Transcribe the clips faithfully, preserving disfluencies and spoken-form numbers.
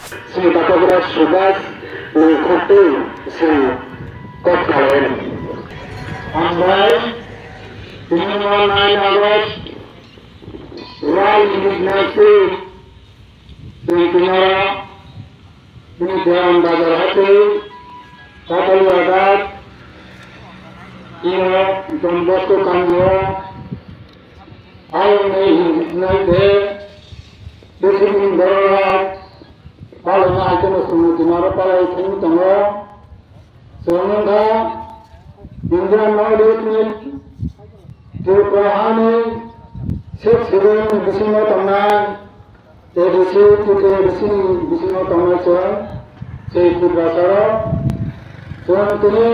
Sri Bhagwat Subhas ni khukti sri kok khalai. Hambai, tini no nine August, World Indigenous Day, tini tinara, tini Dewan Bazar hati, Katalua Ghat, ino Don Bosco Kanjo, Ayang ni Indigenous Day, pwthwini borok palai ma hai kheno chwng ni dima ro palai thangwi tongo. Chwng wngkha India ni North East ni Tripura hani sixth schedule ni bisingo tongnai A D C, T T A D C ni bisingo tongnai chwng, sei Tiprasa rok. Chwng tini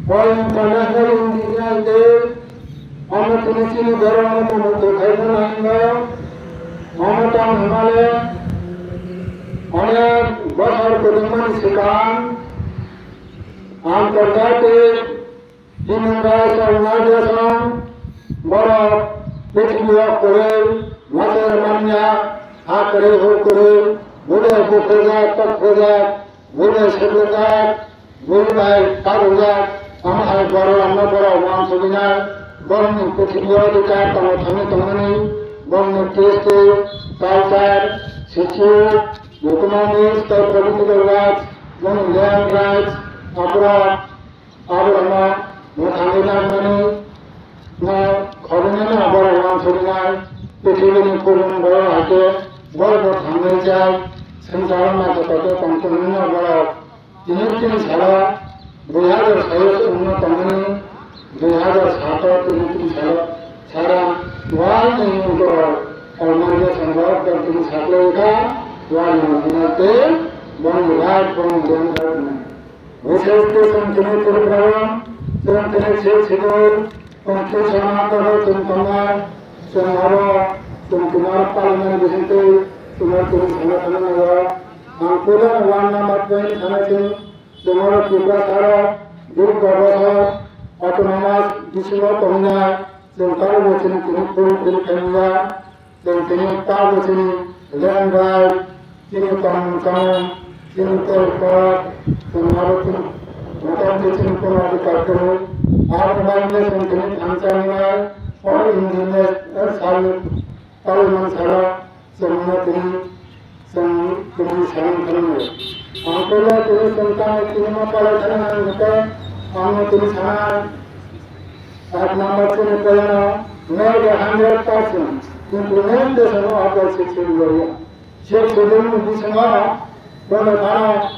World International Indigenous Day, omo tini chini borok no mung twi khai phano hingo. Omo tang hwnmale onek bosor kwbangmani swkang Antarjatik Human Rights Organization borok prithibi o kwrwi masa manya ha kwrwi hur kwrwi, bule buphajak, tokphajak, bule sebujak, bul bai karujak, omo hai borok no borok uansuknai, borokni prithibi o adhikar tongo thangwi tongmani, borokni Kristi, culture, sichu, economics tei political rights, borokni land rights, aborok, aborokno mwthangwi nangmani no khobengno borok uansuknai, pithibini kubun borok hai khe borokno thangwi chai swngcharo naithotok khe tongthoknai no borok. Tini tini salo dui hajar sayo se wngno tongmani, dui hajar sato tini tini salo sara wal ni wngkoro Organization rok tini saklai kha wal ni wngkoro tei bongni rak bongni deng rak ni. Bishesh khe chwng tini Tripura o chwng tini sixth schedule constitution o tongwi chwng tongnai, chwng oro chwng tini oro parliament bising twi chwng oro tini sana thangwi naio. Ang puila no one number point sana chwng Chwng oro Tiprasa rok dirgo bosor autonomous bisingo tongnai, chwng tamo bo chini tini fulfill khaimya, chwng tini tamo chini land right, chini tongmung chamung, chini tei kok, chwng abo chini motamti chini kono adhikar kwrwi. Abo bai chwng tini thansa wngnai, all Indigenous, eh, sal, parliament salo, Chwngno tini, chwng tini sanang thangwi. Ang puila tini chwng tamo tini ma palai thangna ang hwnkhe, ang no tini sana, ek number tini puilano, maybe hundred percent, kintu main de sano atal sixty loriya. Sixty ni bisingo, bono thano,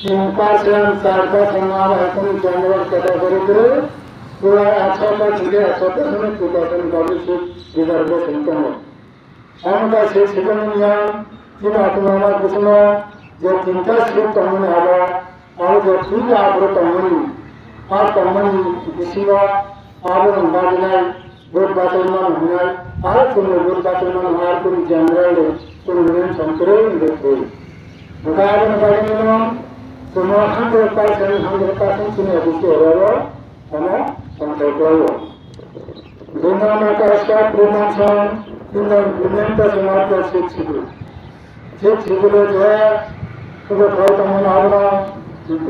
tin percent, char percent no abo ekuni general category kwrwi, pura ekso percent, ekso percent two thousand forty six reservation tongo. Omo kaisa second union, chini autonomous bisingo je tinta state tongmani abo, abo je free aphuru tongmani, a tongmani bisingo abo chwng bagwi nai vote bachai mano hwnwi, aro chwngno vote bachai mano hwnwi aro kunu general de kunu union song kwrwi wngwi thwi. Hwnkhe aboni bagwi no chwngno hundred percent, hundred percent chini A D C area o, Omo tongthai kwlaio. Dui number ta stop prevention in the implementation of the sixth schedule. Sixth schedule je kubo thai tongmani abono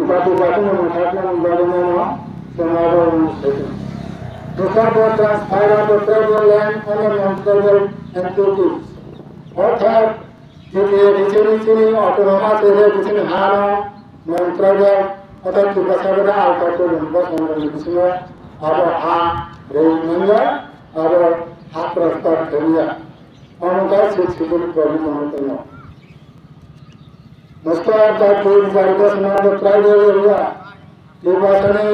bati bati no mungthakna mungdari mano sengaro mungthai. Dusar bo transfer of the tribal land on the non-tribal activities. Orthat T T A bisini chini autonomous area bisini ha no non tribal orthat Tiprasa bai alka to bosong rok ni bisingo abo ha rwi manya abo ha prosper thangya. Omo kaisa sixth schedule problem no tongo. Most of the reservation of the tribal area Tiprasani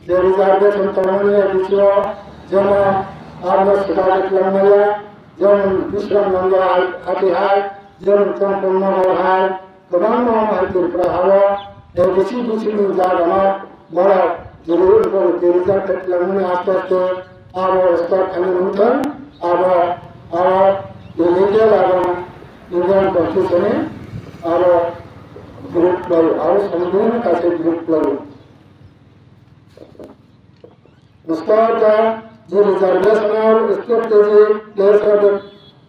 je reservation tongmani A D C o jemon abo swkang twlangmaya, jemon Bisramganj hai, Hatihar, jemon Chongpongnagar hai, kwbangma hai Tripura hao A D C B C ni jagano borok jili wngkok reserve khe twlangmani aste aste abo stop khaina nukthang, abo, abo illegal abo Indian Constitution ni abo group laio, abo Songbidan ni kaisa group laio. Start the reservation of strategic place of the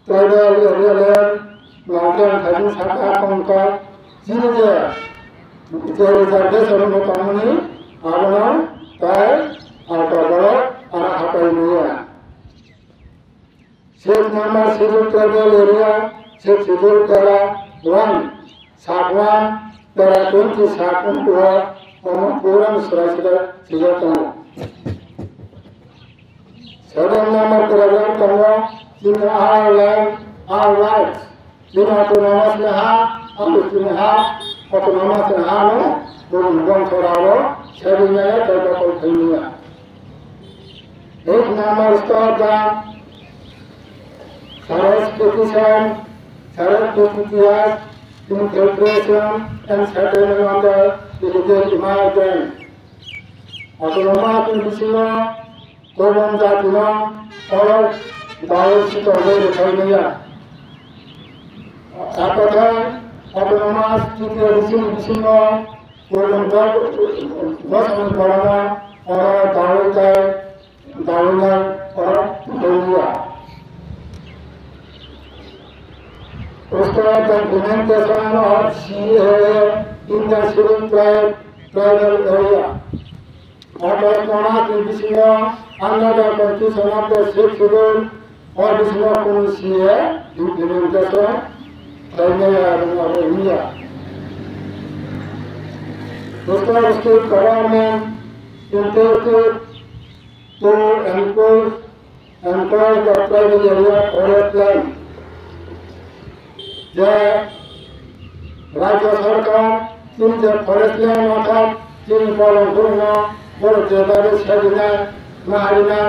tribal area land Nangkhe ang khaising sakha kongkha chini je, je reservation bo tongmani abono tai alka borok aro hapai maya. Six number schedule tribal area, six schedule para one, sub one, para twenty sub one, omo pura ni srai srai sijak tongo. Seven number paragraph tongo, chini our land, our rights. Chini autonomous ni ha, ang chini ha, autonomous ni ha no, bumung bongso rao, seven number paragraph tongo. Eight number stop the Saraj petition, Saraj petition, infiltration and settlement under illegal immigrant. Autonomous ni bisingo Kobong jatino oro dawi sitogwi rwkhaimaya. Akothai autonomous T T A D C ni bisingo Kobong bosongni borokno oro dawi tei dawinai oro rwkhaimaya. Stop the implementation of C A A in the Scheduled Tribe, tribal area. Autonomous ni bisingo under the constitution of the sixth schedule, o bisingo kunu C A A implementation khlainai ya, abo wngya. Bwskang state government interested to encroach, encroach the tribal area forest land. Je Rajya Sarkar chini je forest land orthat chini bolong phurno borok je bagwi sajinai, naharina,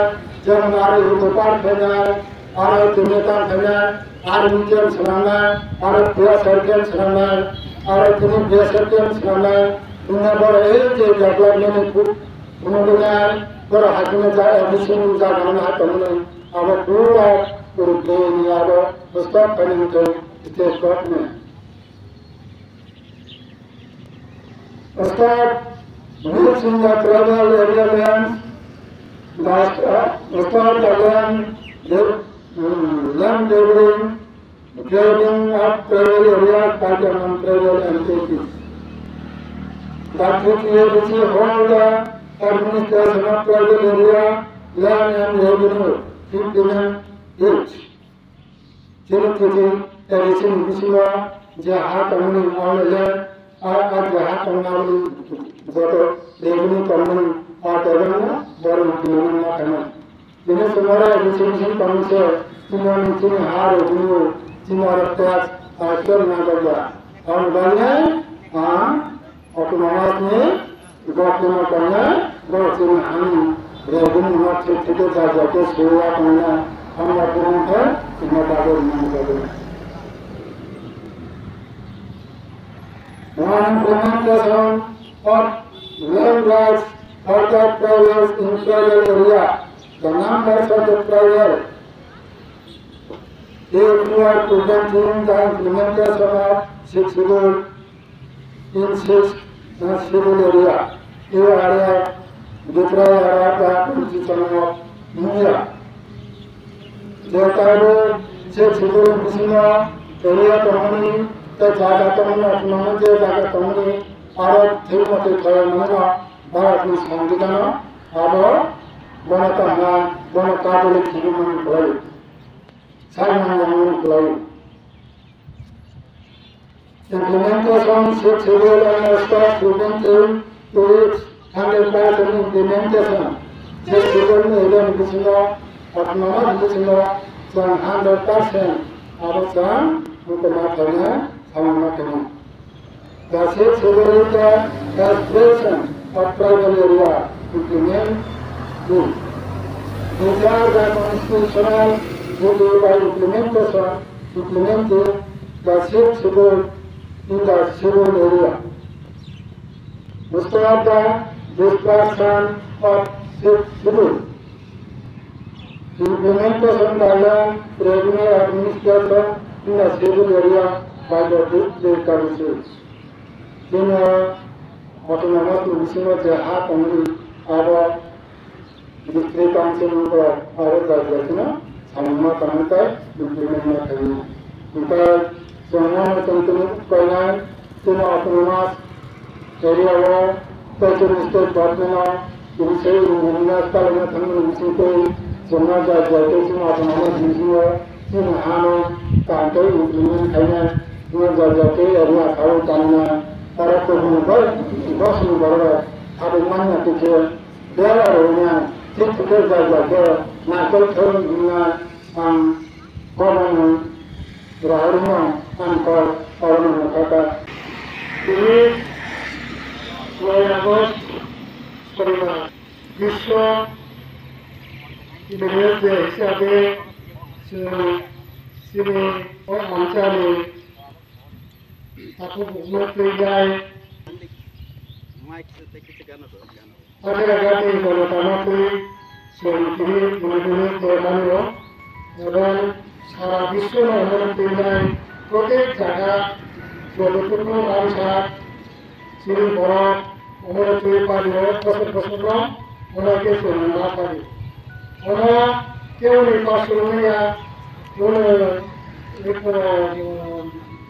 jemon aro Eco Park khainai, aro tini tang khainai, aro museum swnamnai, aro P S R camp swnamnai, aro tini B S F camp swnamnai, wngna borok ei je development ni phu-, phunuknai, borok hakhe no ja-, A D C ni jaga no ha tongmani, abo pura puruk ni abo stop khainani tong state government. Stop leasing the tribal area lands, the, uh, stop the land, the, um, land grabbing, grabbing of tribal areas by the non-tribal entities. The T T A D C hold the administration of tribal area, land and revenue, implement it. Chini T T A D C ni bisingo je ha tongmani, o le, a, a je ha tongmani joto revenue tongmani, o tongmani borok ni tongmani ma tongmani. Bini sumara A D C bisingo tongmani se, chini ani chini ha revenue, chini oro tax, a, khe na dogya. Ang bani, a, Autonomous ni goknima tongnai, borok chini hani rebini nok thik thik khe jaga khe suya tongnai, hamya phuru khe chini bagwi rwmani bagwi. Non-implementation of land rights for the tribals in tribal area, the numbers of the tribal, if you are preventing the implementation of sixth schedule, in six, uh, schedule area, you are a Bikrai area, the constitution of India. Je kaibo sixth schedule bisingo area tongmani, tei jaga tongmani, autonomous je jaga tongmani, aro thik motoi khlai mano, Bharatni Songbidan-o abo bono tongna, bono kabuli khibimani khlai, sakmani yangmani khlai. Implementation sixth schedule and stop preventing to its hundred percent implementation. Sixth schedule ni event bisingo, autonomous bisingo, chwng hundred percent abo chwng buko ma khaina, samung ma khaina. The sixth schedule is the aspiration of tribal area implement. These are the constitutional duty by implementation implementing the sixth schedule in the scheduled area. Stop the destruction of sixth schedule. Implementation by land revenue administration in the scheduled area by the district councils. Chini autonomous ni bisingo je ha tongmani abo District Council ni borok aro jai jai kheno samungma tangwi tei implement ma khaimani. Hwnkhe Chwngno tongtwrwk koinai chini autonomous area o tei chini state government o tini se Indigenous palina thangmani bisingtwi chwngno jai jai khe chini autonomous bisingo chini hano kaham khe implement khainai chwngno jai jai khe area saui tongna oro kubun bosni borok sabuk manya tikhe bera rwna thik thikhe jai jai khe naikol khe wngna ang Governor Rahulno ang kok Governor Mokata. Tini nai August Sonibar Biswa Indonesia hisabe chwng chini o amchani takhuk bukno twi jai. Pathera jati jonotano twi chwng tini tini tini tei manio, ebong sara biswno omono twi nai protek jaga joto tukno ramsa chini borok omono twi pario bosor bosorno omo khe chwng ma pari. Omo keboni pasulung ya, keboni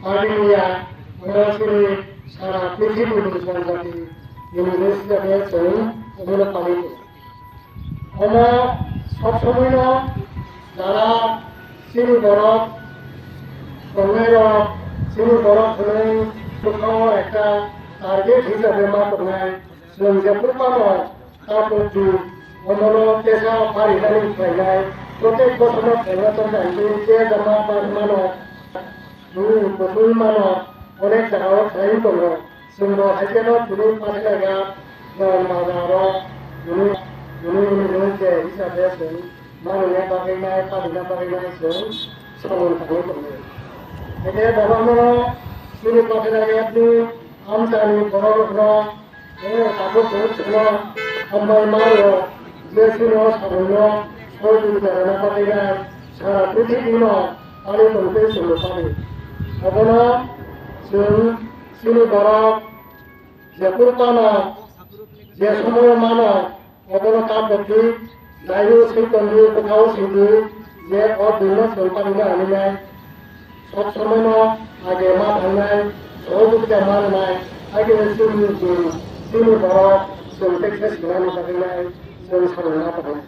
pari ya, omo chini sara prithibini jonjati. Bini hisabe chwng omono pali tongo. Omo sob somoino jara chini borok tongnairok, chini borok hwnwi bwkhao ekta target hisabe ma tongnai. Chwng jephru phano ta tongdi, omono tesa pharinani khlainai. Protek bosorno khlaina tongmani je jama mano, bwswng mano, onek jagao khlaiwi tongo. Chwngbo haikhe no tini Pathelaga Jon Bazar o tini, tini, tini je hisabe chwng manwina bagwi nai, palina bagwi nai chwng samung tangwi tongo. Haikhe borokno chini Pathelaga ni amchani borok rokno, eh, tabuk chwng chwngno hambai mango je chini o samungno sohojogita rwna bagwi nai sara prithibi no pali tongtwi chwngno pali. Obono chwng chini borok jephru phano, je somoio mano, obono ta tongdi, naio swi tongdi, bwkhao sidi, je o dinno chwng panina hinwi nai. Sob somoino age ma thangnai, sohojogita ma rwnai, age chini din, chini borok, chwng tekse sinani bagwi nai, chwng samung ma tongnai.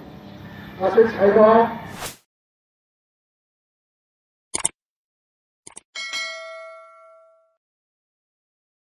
Aswk saino,